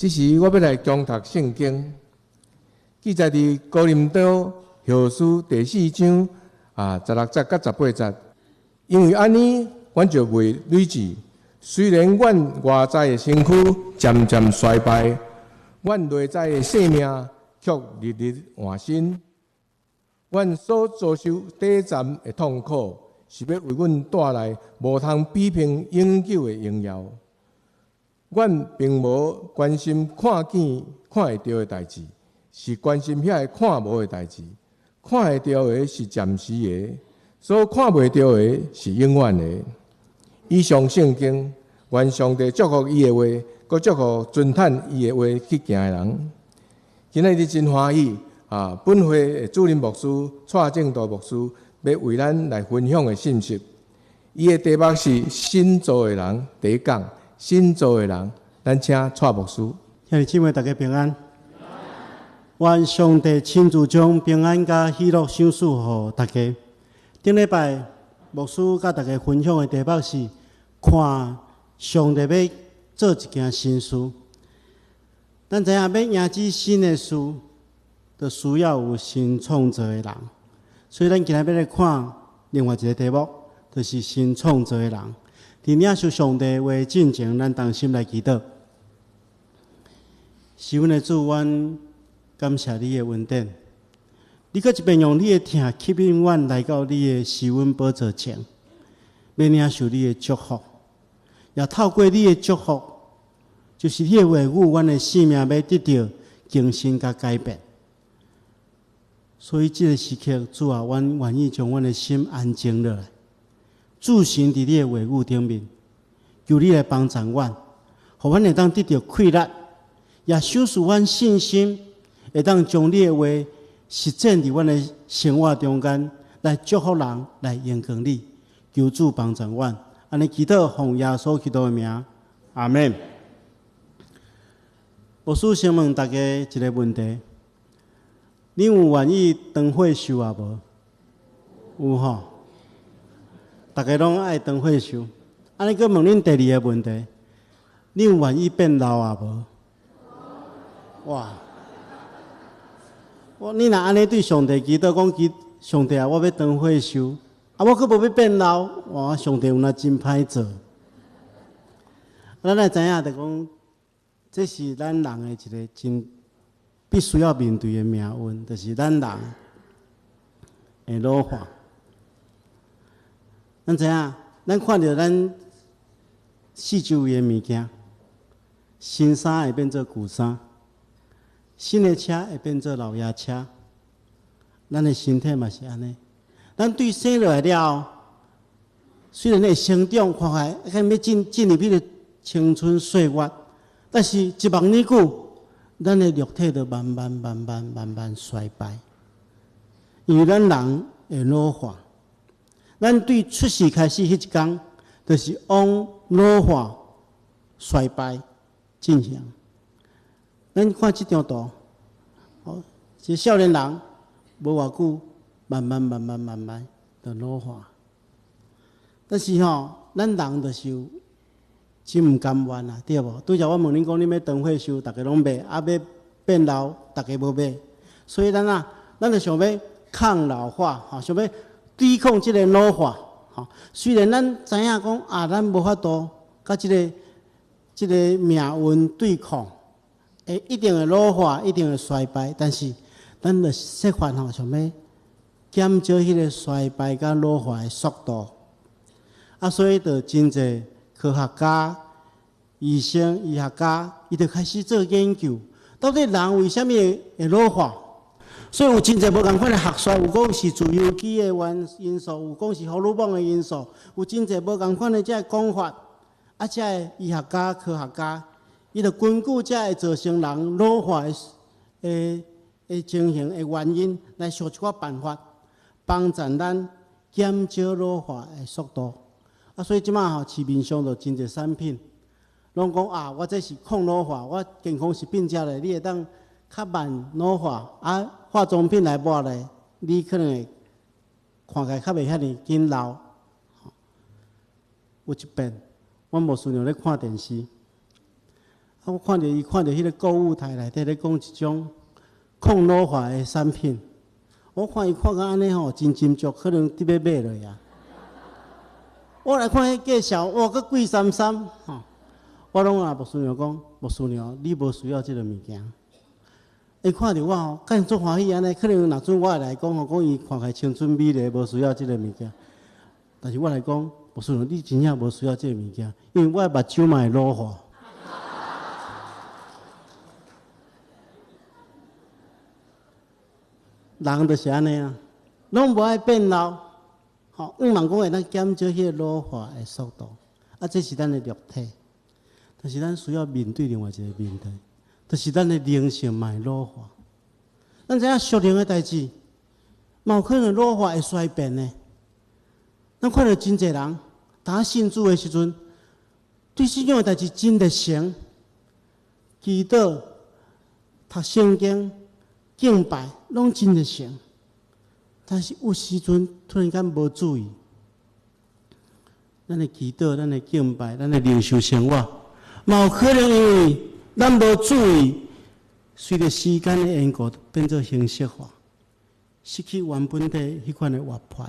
這時我欲來恭讀聖經，記載佇哥林多後書第四章16節佮18節。因為按呢，阮就袂餒志。雖然阮外在的身軀漸漸衰敗，阮內在的生命卻日日換新。阮所遭受短暫的痛苦，是欲為阮帶來無通比拼永久的榮耀。阮並無關心看見看會著的代誌，是關心遐个看無的代誌。看會著的是暫時的，所看袂著的是永遠的。以上聖經，願上帝祝福伊的話，閣祝福遵趁伊的話去行的人。今仔日真歡喜啊！本會的主任牧師蔡正道牧師欲為咱來分享的信息，伊的題目是新造的人，第一講新造的人，咱請蔡牧師。兄弟姊妹，大家平安。願上帝親自將平安佮喜樂賞賜予大家。頂禮拜牧師佮大家分享的題目是看上帝欲做一件新事。咱知影欲迎接新的事，就需要有新創造的人。所以咱今仔欲來看另外一個題目，就是新創造的人。佇領受上帝話進前，咱同心來祈禱。是阮的主，阮感謝你的恩典。你閣一遍用你的疼吸引阮來到你的施恩寶座前，欲領受你的祝福，也透過你的祝福，就是你的話語，阮的生命欲得著更新佮改變。所以這个時刻，主啊，阮願意將阮的心安靜落來，駐神佇你的話語頂面，求你來幫助阮，予阮會當得著氣力，也賞賜阮信心，會當將你的話實踐佇阮的生活中間，來祝福人，來榮光你。求主幫助阮，按呢祈禱，奉耶穌基督的名，阿們。牧師先問大家一个問題：你有願意長歲壽啊無？有吼？大家攏愛長歲壽。按呢閣問恁第二个問題：你有願意變老啊無？哇！我你若按呢對上帝祈禱，講祈上帝啊，我欲長歲壽，啊，我閣無欲變老，哇！上帝有若真歹做。咱來知影，就講這是咱人的一个真必須要面對的命運，就是咱人會老化。咱知影，咱看著咱四周圍的物件，新衫會變做舊衫，新的車會變做老爺車，咱的身體嘛是按呢。咱對生落來了後，雖然會成長，看起來敢欲進入彼个青春歲月，但是一望呢久，咱的肉體就慢慢慢慢慢慢衰敗，因為咱人會老化。咱對出世開始彼一工，就是往老化、衰敗進行。咱看這張圖，哦，這少年人無偌久，慢慢慢慢慢慢就老化。但是吼，咱人就是有真毋甘願啊，對無？拄才我問恁講，恁欲長歲壽，逐家攏欲，啊欲變老，逐家無欲。所以咱啊，咱就想欲抗老化，吼，想欲對抗這个老化，吼。雖然咱知影講啊，咱無法度佮這个命運對抗，會一定會老化，一定會衰敗，但是咱就設法吼，想欲減少彼个衰敗佮老化的速度。啊，所以就真濟科學家、醫生、醫學家，伊就開始做研究，到底人為啥物會老化？所以有真濟無仝款的學說，有講是自由基的原因素，有講是荷爾蒙的因素，有真濟無仝款的這个講法。啊，這个醫學家、科學家，伊就根據這个造成人老化的情形的原因，來想一寡辦法，幫助咱減少老化的速度。啊，所以這馬吼市面上就真濟產品，攏講啊，我這是抗老化，我健康食品食咧，你會當較慢老化。啊，化妝品來抹咧，你可能會看起來較袂遐爾緊老。有一遍，阮牧師娘咧看電視，啊，我看著伊看著彼个購物台內底咧講一種抗老化的產品，我看伊看甲按呢吼，真斟酌，可能佇欲買落啊。我來看彼介紹，哇，閣貴參參吼！我攏共牧師娘講，牧師娘，你無需要這个物件。伊看著我吼，敢足歡喜按呢，可能若準我會來講吼，講伊看起來青春美麗，無需要這个物件。但是我來講，牧師娘，你真正無需要這个物件，因為我的目睭嘛會老化。人就是按呢啊，攏無愛變老，吼，向望講會當減少彼个老化的速度，啊，這是咱的肉體，但是咱需要面對另外一个問題，就是咱的靈性嘛會老化。咱知影屬靈的代誌，嘛有可能老化會衰變的。咱看著真濟人，當信主的時陣，對信仰的代誌真熱誠，祈禱、讀聖經、敬拜，攏真熱誠。但是有時陣突然間無注意，咱的祈禱、咱的敬拜、咱的靈修生活，嘛有可能因為咱無注意，隨著時間的緣故，變做形式化，失去原本的彼款的活潑。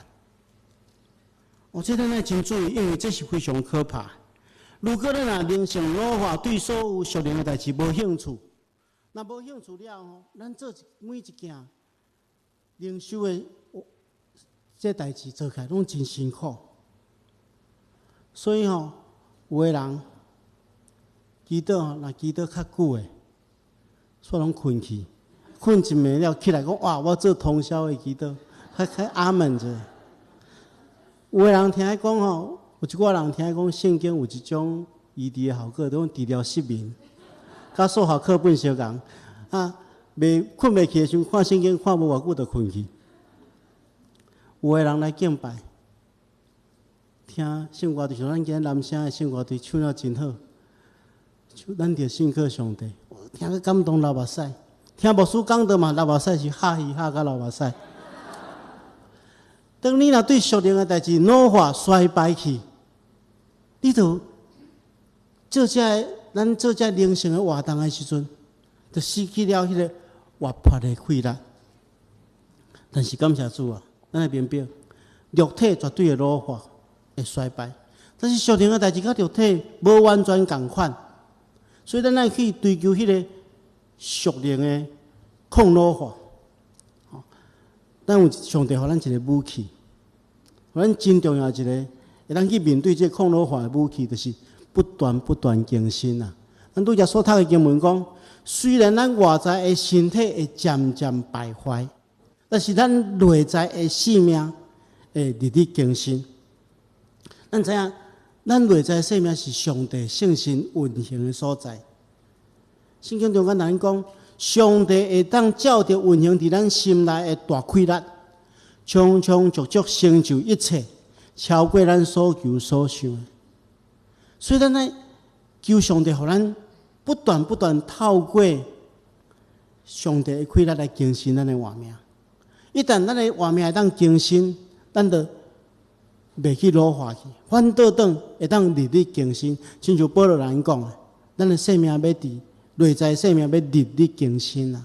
哦，這咱愛真注意，因為這是非常可怕。如果咱若靈性老化，對所有屬靈的代誌無興趣，若無興趣了吼，咱做每一件靈修的這代誌做起來攏真辛苦。所以吼，有的人祈禱吼，若祈禱較久的，煞攏睏去，睏一暝了起來講哇，我做通宵的祈禱，較較阿門者。有的人聽講吼，有一寡人聽講聖經有一種醫治的效果，就講治療失眠，佮數學課本相仝。啊，袂睏袂去的時陣，看聖經看無偌久就睏去。有的人來敬拜，聽聖歌隊，像咱今日南城的聖歌隊唱了真好，咱著信靠上帝，聽閣感動流目屎。聽牧師講道嘛，流目屎是哈魚哈甲流目屎。當你若對屬靈的代誌老化衰敗去，你就做這个咱做這靈性的活動的時陣，就失去了彼個活潑的氣力。但是感謝主啊，咱會明白，肉體絕對會老化、會衰敗，但是屬靈的代誌佮肉體無完全仝款，所以咱愛去追求彼個屬靈的抗老化。咱有上帝予咱一個武器，予咱真重要一個，會當去面對這個抗老化的武器，就是不斷不斷更新啊！咱拄才所讀的經文講，雖然咱外在的身體會漸漸敗壞，但是咱內在的生命會日日更新。咱知影，咱內在的生命是上帝聖神運行的所在。聖經中間咱講，上帝會當照著運行佇咱心內的大氣力，充充足足成就一切，超過咱所求所想的。所以咱愛求上帝，予咱不斷不斷透過上帝的氣力來更新咱的活命。一旦咱的活命會當更新，咱就袂去老化去，反倒轉會當日日更新。親像保羅人講的，咱的生命欲佇內在生命欲日日更新啊！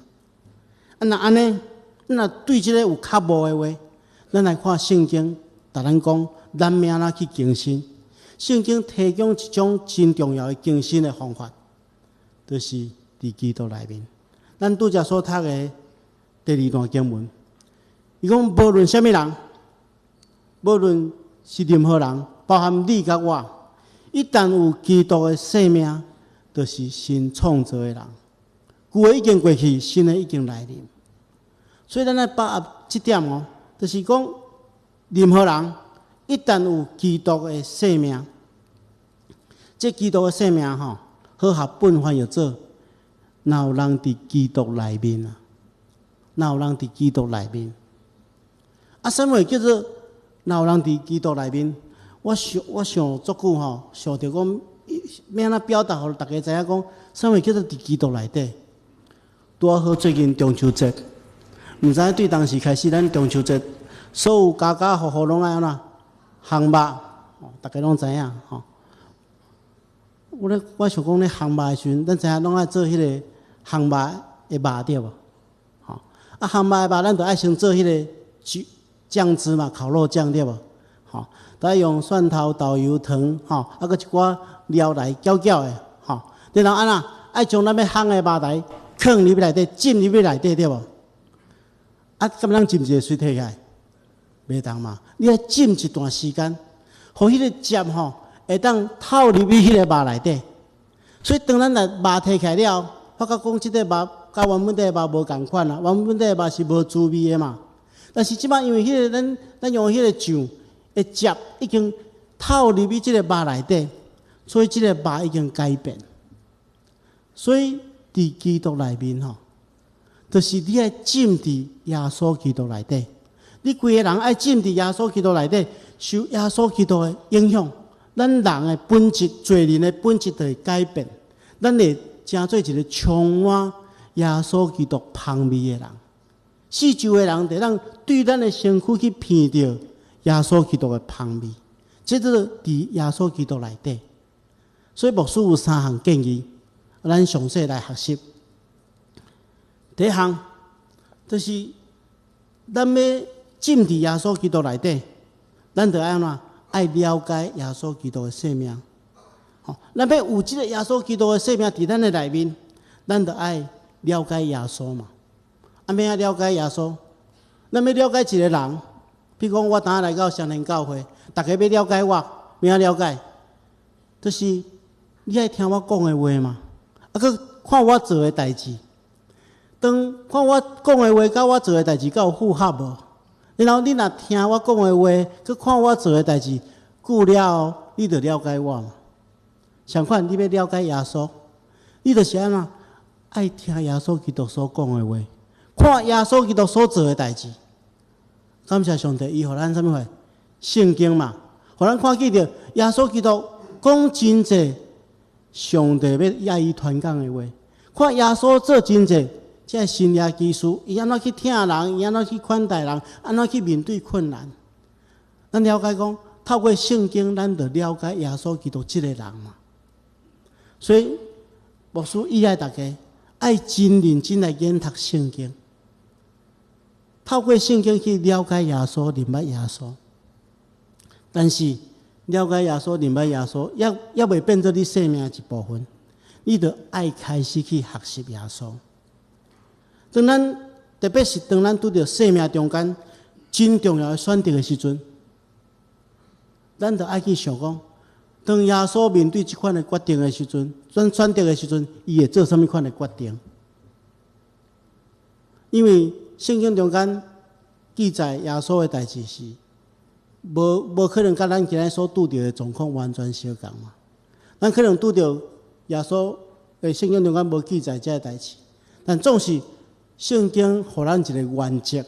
啊，若按呢，若對這个有較無的話，咱來看聖經，逐咱講，咱欲按怎去更新？聖經提供一種真重要的更新的方法，就是佇基督內面。咱拄才所讀的第二段經文，伊講無論啥物人，無論是任何人，包含你佮我，一旦有基督的生命，就是新創造的人。舊的已經過去，新的已經來臨。所以咱愛把握這點哦，就是講任何人一旦有基督的生命，這基督的生命吼，和合本翻譯做，若有人佇基督內面啊，若有人佇基督內面，啊，啥物叫做若有人佇基督內面？我想我想足久吼，想著講欲按怎表達，予大家知影講，啥物叫做佇基督內底？拄仔好最近中秋節，毋知對當時開始，咱中秋節所有家家戶戶攏愛按怎烘肉，逐家攏知影吼。我咧我想講咧烘肉的時陣，咱知影攏愛做彼个烘肉的肉對無？吼，啊烘肉的肉，咱就愛先做彼个醬醬汁嘛，烤肉醬對無？吼，都愛用蒜頭、豆油、糖，吼，啊閣一寡料來攪攪的，吼。然後按怎愛將咱欲烘的肉來囥入去內底，浸入去內底對無？啊，敢咱浸一下隨提起來？袂當嘛？你愛浸一段時間，予彼個汁吼會當透入去彼個肉內底。所以當咱來肉提起來了後，發覺講這個肉佮原本的肉無仝款啊，原本的肉是無滋味的嘛。但是這擺因為彼個咱用彼個醬的汁已經透入去這個肉內底，所以這個肉已經改變。所以佇基督內面吼，就是你愛浸佇耶穌基督內底，你規个人愛浸佇耶穌基督內底，受耶穌基督的影響，咱人的本質、罪人的本質就會改變，咱會成做一個充滿耶穌基督芳味的人。四周的人就當對咱的身軀去聞著耶穌基督的芳味，這就是佇耶穌基督內底。所以牧師有三項建議，咱詳細來學習。第一項就是咱欲浸佇耶穌基督內底，咱就愛按怎？愛了解耶穌基督的生命。吼，咱欲有這个耶穌基督的生命佇咱的內面，咱就愛了解耶穌嘛。啊，欲按怎了解耶穌？咱欲了解一个人，比如講我今仔來到雙連教會，逐家欲了解我，欲按怎了解？就是你愛聽我講的話嘛，啊，閣看我做的代誌。當看我講的話，佮我做的代誌敢有符合無？然後你若聽我講的話，閣看我做的代誌，久了後，你就了解我嘛。相款，你欲了解耶穌，你就是按怎？愛聽耶穌基督所講的話，看耶穌基督所做的代誌。感謝上帝，伊予咱啥物貨？聖經嘛，予咱看見著耶穌基督講真濟上帝欲愛伊傳講的話，看耶穌做真濟這神蹟奇事，伊按怎去疼人，伊按怎去款待人，按怎去面對困難。咱了解講，透過聖經，咱就了解耶穌基督這个人嘛。所以牧師意愛大家愛真認真來研讀聖經，透過聖經去了解耶穌，認捌耶穌。但是了解耶穌、認捌耶穌，猶未變做你生命的一部分，你著愛開始去學習耶穌。當咱特別是當咱拄著生命中間真重要的選擇的時陣，咱著愛去想講，當耶穌面對這款的決定的時陣，選擇的時陣，伊會做啥物款的決定？因為聖經中間記載耶穌的代誌是無可能佮咱今仔所拄著的狀況完全相仝嘛。咱可能拄著耶穌的聖經中間無記載這个代誌，但總是聖經予咱一个原則，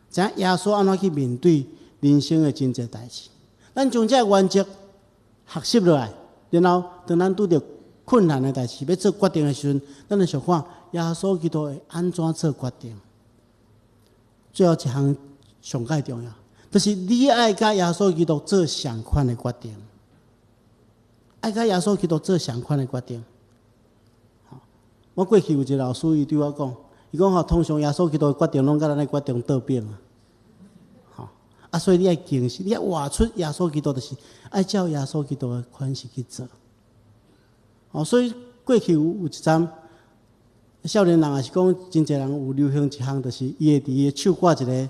知影耶穌按怎去面對人生的真濟代誌。咱將這个原則學習落來，然後當咱拄著困難的代誌，欲做決定的時陣，咱就想看耶穌基督會按怎做決定。最後一項上蓋重要，就是你愛佮耶穌基督做相款的決定，愛佮耶穌基督做相款的決定。我過去有一个老師，伊對我講，伊講吼，通常耶穌基督的決定攏佮咱的決定倒反啊。吼，啊，所以你愛堅持，你愛活出耶穌基督，就是愛照耶穌基督的款式去做。哦，所以過去有一陣少年人，也是講真濟人有流行一項，就是伊會佇伊的手掛一个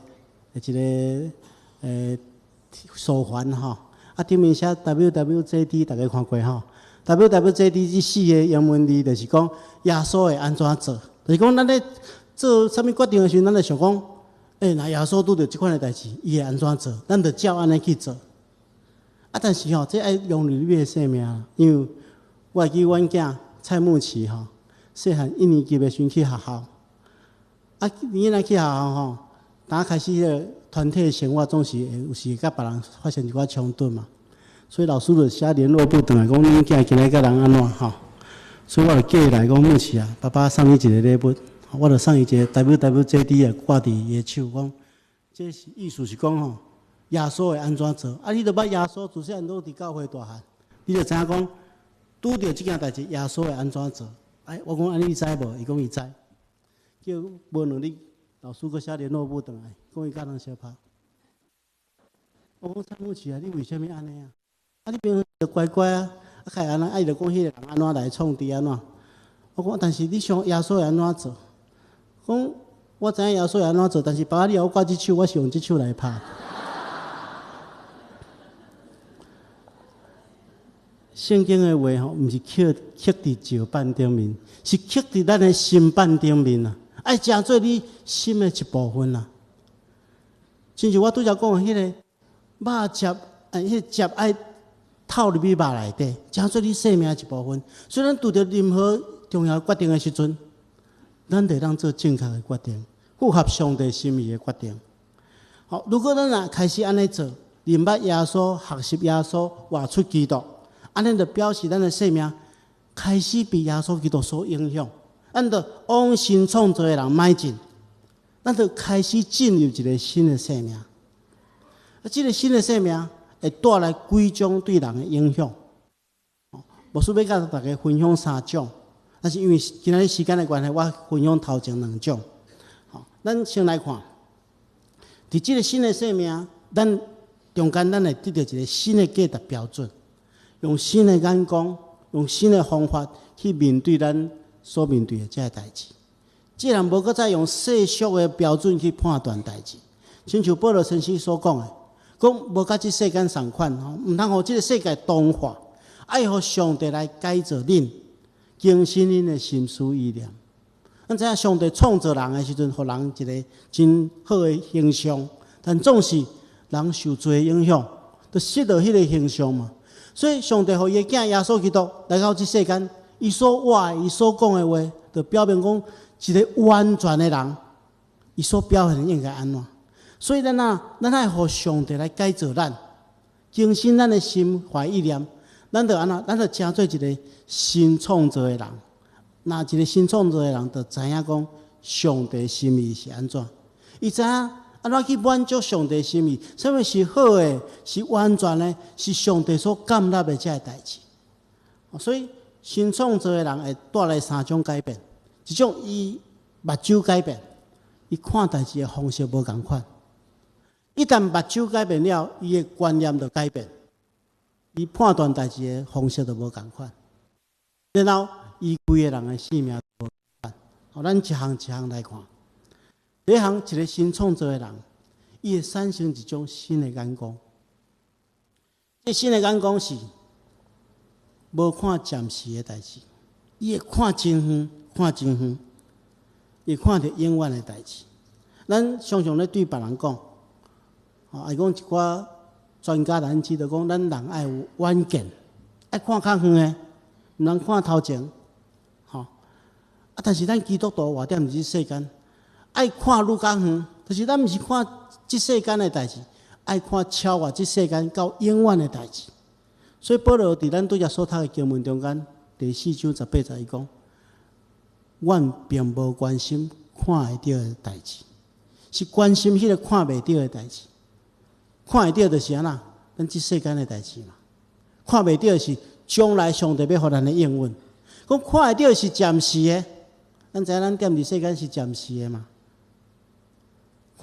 手環吼，啊頂面寫 WWJD，逐家看過吼？WWJD 這四个英文字就是講耶穌會按怎做，就是講咱咧做啥物決定的時陣，咱就想講，欸，若耶穌拄著這款的代誌，伊會按怎做？咱就照按呢去做。啊，但是吼，這愛融入你的生命，因為我會記阮囝蔡慕琪吼，細漢一年級的時陣去學校，啊，伊若去學校吼，當開始彼个團體生活總是會有時會佮別人發生一寡衝突嘛，所以老師就寫聯絡簿轉來講，恁囝今仔佮人按怎吼？所以我就寄來講，慕琪啊，爸爸送你一个禮物，我就送伊一个 WWJD 的掛佇伊的手，講這是意思是講吼，耶穌會按怎做？啊，你著捌耶穌自細漢攏佇教會大漢，你就知影講，拄著這件代誌，耶穌會按怎做？哎，我講按呢你知無？伊講伊知。叫無兩日，老師閣寫聯絡簿轉來，講伊佮人相拍。我講蔡牧師啊，你為啥物按呢啊？啊，你平常乖乖啊，啊，開按怎？啊，伊就講彼個人按怎來創治按怎？我講，但是你想耶穌會按怎做？講我知影耶穌會按怎做，但是爸你予我掛這手，我是用這手來拍。聖經的話吼，毋是刻刻佇石板頂面，是刻佇咱的心板頂面啊！愛成做你心的一部分啊！親像我拄才講的彼個肉汁，彼個汁愛透入去肉內底，成做你生命的一部分。所以咱拄著任何重要決定的時陣，咱得當做正確的決定，符合上帝心意的決定。好，如果咱若開始按呢做，認捌耶穌，學習耶穌，活出基督。按呢就表示咱的生命開始被耶穌基督所影響，咱就往新創造的人邁進，咱就開始進入一個新的生命。啊，這個新的生命會帶來幾種對人的影響。牧師欲佮大家分享三種，但是因為今仔日時間的關係，我分享頭前兩種。好，咱先來看，佇這個新的生命，咱中間咱會得著一個新的價值標準。用新的眼光，用新的方法去面對咱所面對的這个代誌。既然無閣再用世俗的標準去判斷代誌，親像保羅先生所講的，講無佮這世間仝款吼，毋通予這个世界同化，愛予上帝來改造恁，更新恁的心思意念。咱知影上帝創造人的時陣，予人一個真好的形象，但總是人受罪影響，就失落彼个形象嘛。所以，上帝予伊的囝耶穌基督來到這世間，伊所活的、伊所講的話，就表明講一個完全的人，伊所表現的應該按怎。所以，咱啊，咱愛予上帝來改造咱，更新咱的心懷意念，咱就按怎？咱就成做一個新創造的人。若一個新創造的人，就知影講上帝心意是按怎，伊知影。按怎去滿足上帝心意？啥物是好的？是完全的？是上帝所甘納的這个代誌。所以新創造的人會帶來三種改變：一種伊目睭改變，伊看代誌的方式無仝款。一旦目睭改變了，伊的觀念就改變，伊判斷代誌的方式就無仝款。然後伊規個人的生命無仝款。好，咱一項一項來看。第一項，一個新創造的人，伊會產生一種新的眼光。這新的眼光是無看暫時的代誌，伊會看真遠，看真遠，伊會看著永遠的代誌。咱常常咧對別人講，吼，伊講一寡專家人士就講，咱人愛有遠見，愛看較遠的，毋通看頭前，吼。啊，但是咱基督徒活踮佇這世間。愛看愈較遠，就是咱毋是看這世間的代誌，愛看超越這世間到永遠的代誌。所以保羅佇咱拄才所讀的經文中間，第四章十八節伊講：阮並無關心看會著的代誌，是關心彼個看袂著的代誌。看會著就是按怎？咱這世間的代誌嘛。看袂著是將來上帝欲予咱的應允。講看會著是暫時的，咱知影咱踮佇世間是暫時的嘛。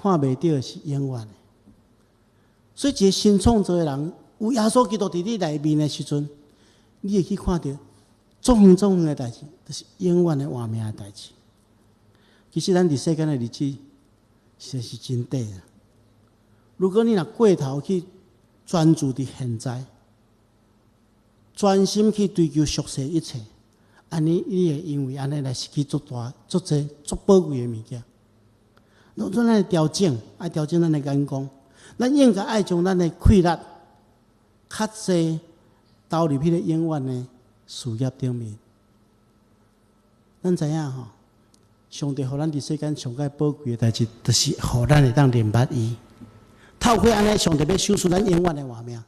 看袂著是永遠的，所以一個新創造的人，有耶穌基督佇你內面的時陣，你會去看著足遠足遠的代誌，就是永遠的活命的代誌。其實咱佇世間的日子，實在是真短啊。如果你若過頭去專注佇現在，專心去追求俗世一切，按呢你會因為按呢來失去足大、足濟、足寶貴的物件。攏總愛調整，愛調整咱的眼光。咱應該愛將咱的氣力較濟投入彼个永遠的事業頂面。咱知影吼，上帝予咱佇世間上蓋寶貴的代誌，就是予咱會當認捌伊。透過按呢，上帝欲賞賜咱永遠的活命。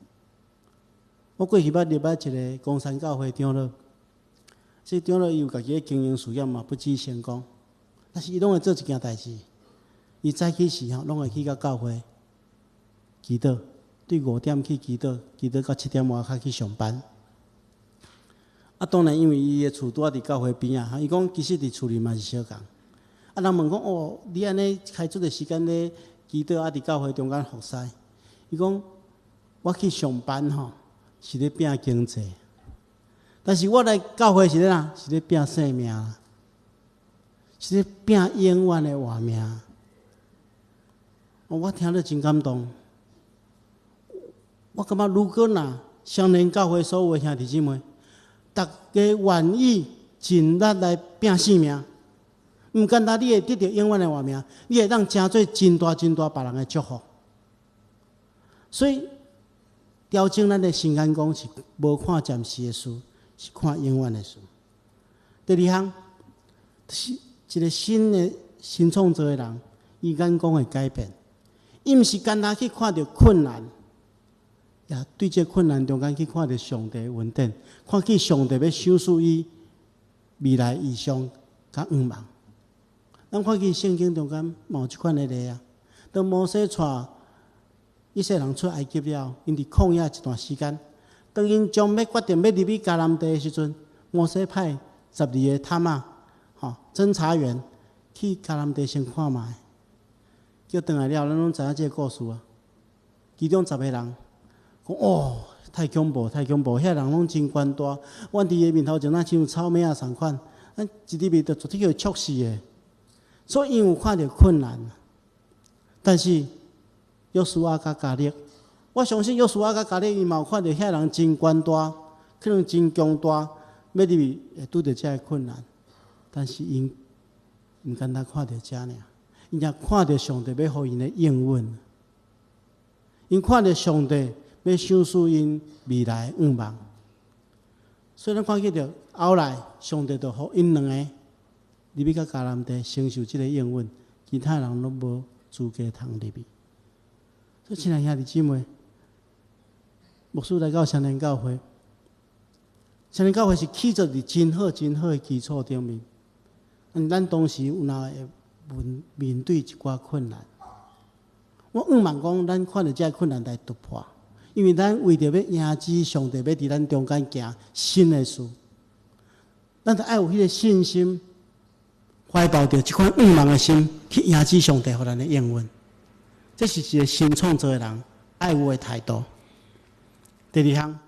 我過去捌入捌一个岡山教會長老，這長老伊有家己咧經營事業嘛，不止成功。但是伊攏會做一件代誌。伊早起時吼，攏會去到教會祈禱，對5點去祈禱，祈禱到7點外才去上班。啊，當然因為伊的厝拄仔佇教會邊仔，伊講其實佇厝裡嘛是相仝。啊，人問講哦，你按呢開這濟時間咧祈禱，啊，佇教會中間服侍。伊講我去上班吼，是咧拼經濟，但是我來教會是咧啥？是咧拼性命，是咧拼永遠的活命。我聽了真感動。我感覺如果若雙連教會所有的兄弟姊妹，逐家願意盡力來拼性命，毋簡單，你會得著永遠的活命，你會當成做真大真大別人的祝福。所以調整咱的新眼光是無看暫時的事，是看永遠的事。第二項，是一個新的新創造的人，伊眼光會改變。伊毋是干焦去看著困難，也對這困難中間去看著上帝的恩典，看見上帝欲賞賜伊未來異象佮願望。咱看見聖經中間嘛有這款的例啊。當摩西帶以色列人出埃及了，𪜶佇曠野一段時間，當𪜶將欲決定欲入去迦南地的時陣，摩西派12個探仔，吼偵查員去迦南地先看覓。叫轉來了，咱攏知影這個故事啊。其中十個人講：哦，太恐怖，太恐怖！遐人攏真懸大，阮佇伊面頭前，若親像草蛉仔仝款，咱一入去就絕對予戳死的。所以𪜶有看著困難，但是約書亞佮迦勒，我相信約書亞佮迦勒伊嘛有看著遐人真懸大，可能真強大，欲入去會拄著這个困難，但是𪜶毋干焦看著這爾。𪜶也看著上帝欲予𪜶的應允，𪜶看著上帝欲賞賜𪜶未來的願望，所以咱看見著後來上帝就予𪜶兩个入去到迦南地承受這个應允，其他人攏無資格通入去。所以，親愛兄弟姊妹，牧師來到雙連教會，雙連教會是起做佇真好真好的基礎頂面。咱當時有若會面面對一寡困難，我向望講，咱看著這个困難來突破，因為咱為著欲迎接上帝欲佇咱中間行新的事，咱著愛有彼个信心，懷抱著這款向望的心去迎接上帝予咱的應允。這是一個新創造的人愛有的態度。第二項，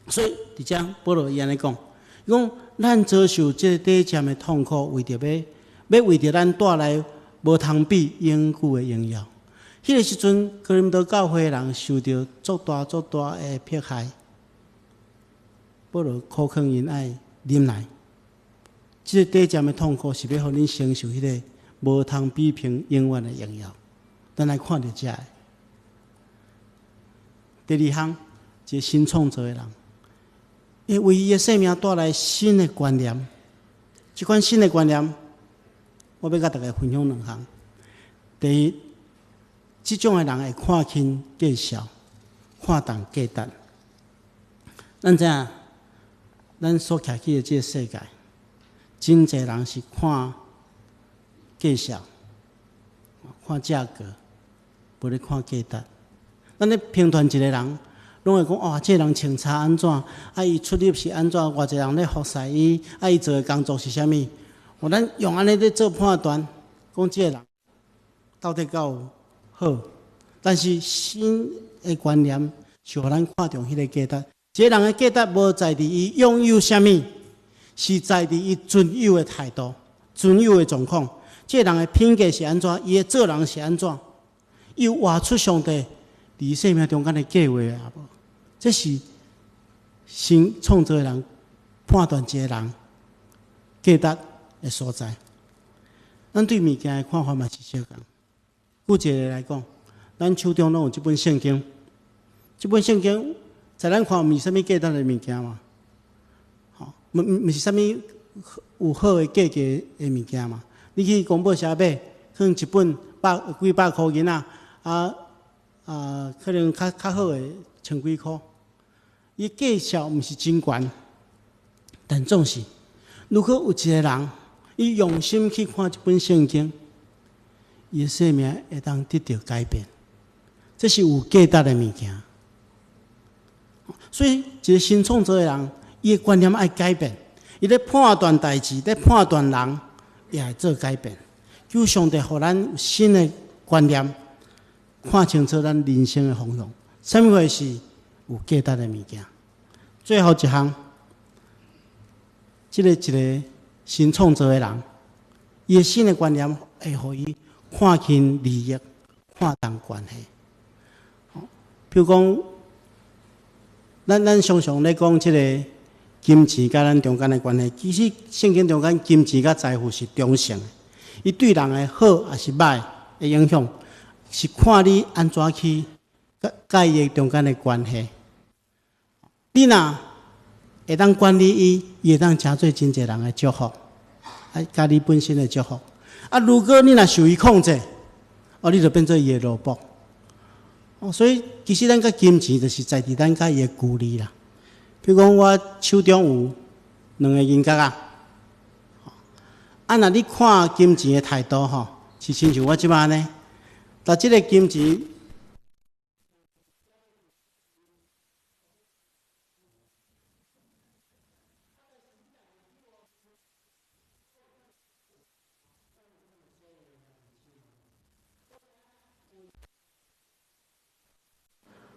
所以佇遮保羅伊按呢講，伊講咱遭受這個短暫的痛苦，為著欲欲為著咱帶來無通比永久的榮耀。彼個時陣，哥林多教會的人受著足大足大的迫害，保羅苦勸𪜶愛忍耐。這個短暫的痛苦是欲予恁承受彼个無通比評永遠的榮耀。咱來看著這个。第二項，一個新創造的人，會為伊的生命帶來新的觀念。這款新的觀念，我欲佮大家分享兩項。第一，這種的人會看輕價數，看重價值。咱知影，咱所徛起的這個世界，真濟人是看價數，看價格，無咧看價值。咱咧評斷一個人，攏會講哦，這個人穿衫按怎？啊，伊出入是按怎？偌濟人咧服侍伊？啊，伊做的工作是啥物？哦，咱用按呢咧做判斷，講這個人到底敢有好？但是新的觀念是予咱看重彼個價值。這個人的價值無在佇伊擁有啥物，是在佇伊存有的態度、存有的狀況。這個人的品格是按怎？伊的做人是按怎？伊有活出上帝佇生命中間的計劃啊無？這是新創造的人判斷一個人價值的所在。咱對物件的看法嘛是相仝。舉一個來講，咱手中攏有這本聖經，這本聖經在咱看毋是啥物價值的物件嘛？吼，毋是啥物有好的價格的物件嘛？你去公布社買，可能一本百幾百箍銀仔，啊啊，可能較較好的千幾箍。伊價數毋是真懸，但總是，如果有一個人，伊用心去看這本聖經，伊的生命會當得著改變。這是有價值的物件。所以，一個新創造的人，伊的觀念愛改變，伊咧判斷代誌，咧判斷人，也會做改變。求上帝予咱有新的觀念，看清楚咱人生的方向，啥物貨是有價值的物件。最後一項，這個一個新創造的人，伊的新的觀念會予伊看輕利益，看重關係。比如講，咱常常咧講這個金錢佮咱中間的關係，其實聖經中間金錢佮財富是中性的，伊對人的好抑是䆀的影響，是看你按怎去佮伊的中間的關係。你若會當管理伊，伊會當成做真濟人的祝福，啊，佮你本身的祝福。啊，如果你若受伊控制，哦，你就變做伊的奴僕。哦，所以其實咱佮金錢就是在佇咱佮伊的距離啦。比如講，我手中有兩个銀角仔，啊，若你看金錢的態度吼，是親像我這擺按呢。但這个金錢，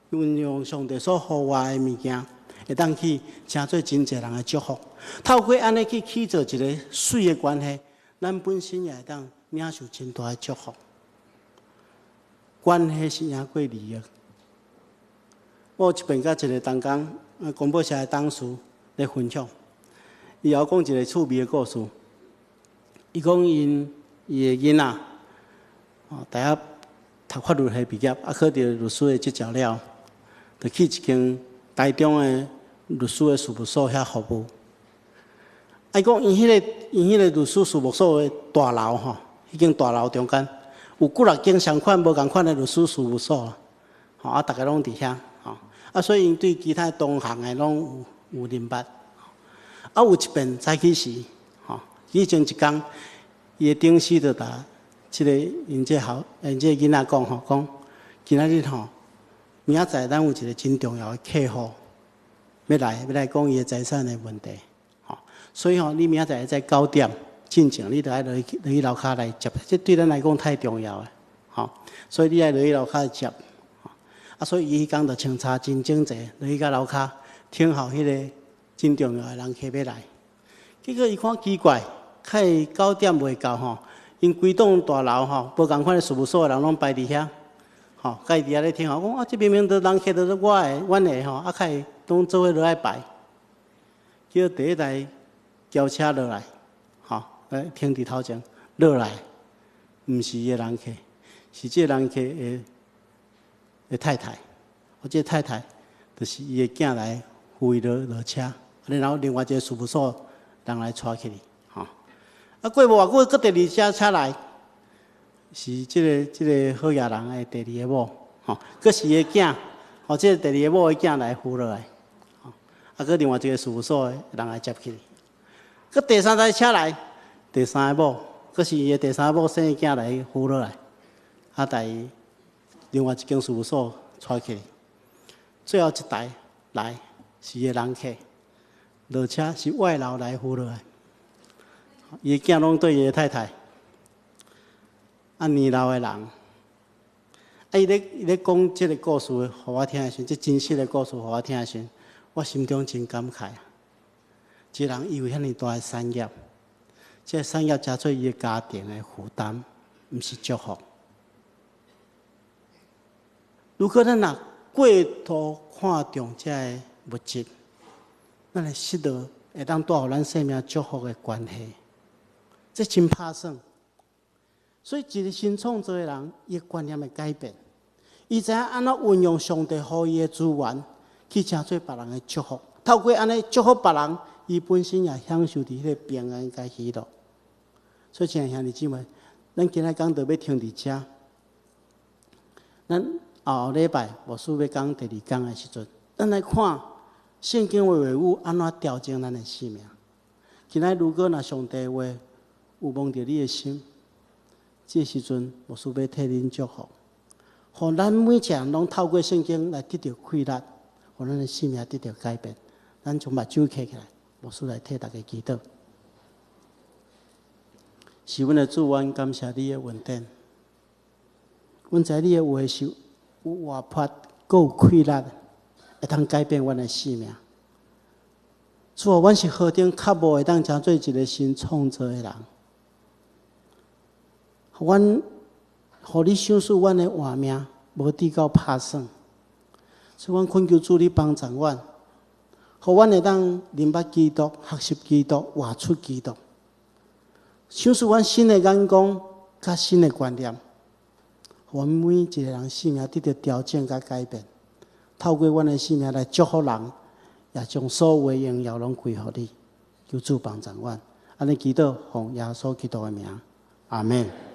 運用上帝所予我的物件，會當去成做真濟人的祝福。透過按呢去起造一个媠的關係，咱本身也會當領受真大的祝福。關係是贏過利益。我有一遍佮一个同工，廣播社的董事咧分享，伊有講一个趣味的故事。伊講𪜶伊的囡仔，哦，大學讀法律系畢業，啊，考著律師的執照了，就去一間台中的律師的事務所遐服務。啊，伊講𪜶彼個律師事務所的大樓吼，彼間大樓中間有幾若間相款無仝款的律師事務所，吼啊，逐家攏佇遐，吼啊，所以𪜶對其他同行的攏有認捌。啊，有一遍早起時，吼，以前一工，伊的頂司就共這个𪜶這後，𪜶這囡仔講吼，講今仔日吼，明仔載咱有一个真重要的客戶欲來講伊的財產的問題，吼，所以吼，你明仔載在9點進前，你著愛落去樓跤來接，這對咱來講太重要了，吼，所以你愛落去樓跤接，啊，所以伊彼工就穿插真整齊，落去到樓跤等候彼个真重要的人客欲來。結果伊看奇怪，較9點未到吼，𪜶規棟大樓吼，無仝款的事務所的人攏排佇遐，吼，佮伊佇遐咧聽候，講啊，這明明都人客都是我的，阮的吼，啊，較會攏做伙落來排。結果第一台轎車落來，吼，來停佇頭前落來，毋是伊的人客，是這个人客的太太。我這个太太就是伊的囝來扶伊落車，然後另外一个事務所人來帶去，吼。啊，過無偌久，閣第二車車來，是這个好野人的第二个某，吼，閣是伊的囝，吼，這个第二个某的囝來扶落來，吼，啊，閣另外一个事務所的人來接去。閣第三台車來，第三个某，閣是伊的第三个某生的囝來扶落來，啊，帶伊另外一間事務所帶去。最後一台來是伊的人客，落車是外勞來扶落來。伊的囝攏對伊的太太，啊，年老的人，啊，伊咧講這个故事予我聽的時陣，這真實的故事予我聽的時陣，我心中真感慨。這个人伊有遐爾大的產業，這个產業成做伊的家庭的負擔，毋是祝福。如果咱若過度看重這个物質，咱會失落會當帶予咱生命祝福的關係。這真拍算。所以，一个新創造的人，伊的觀念會改變，伊知影按怎運用上帝予伊的資源，去成做別人的祝福。透過按呢祝福別人，伊本身也享受佇彼个平安佮喜樂。所以，親愛兄弟姊妹，咱今仔講道欲停佇遮，咱後後禮拜牧師欲講第二講的時陣，咱來看聖經的話語按怎調整咱的生命。今仔如果若上帝的話有摸著你的心，這時陣牧師欲替恁祝福，予咱每一个人攏透過聖經來得著氣力，予咱的生命得著改變。咱將目睭閉起來，牧師來替大家祈禱。是阮的主，阮感謝你的恩典。阮知你的話是有活潑、閣有氣力，會當改變阮的生命。主啊，阮是何等較無會當成做一个新創造的人。阮，予你賞賜阮的活命，無至到拍算。所以，阮懇求主你幫助阮，予阮會當認捌基督、學習基督、活出基督。賞賜阮新的眼光、佮新的觀念，予阮每一个人生命得著調整佮改變。透過阮的生命來祝福人，也將所有的榮耀攏歸予你。求主幫助阮，按呢祈禱，奉耶穌基督的名，阿門。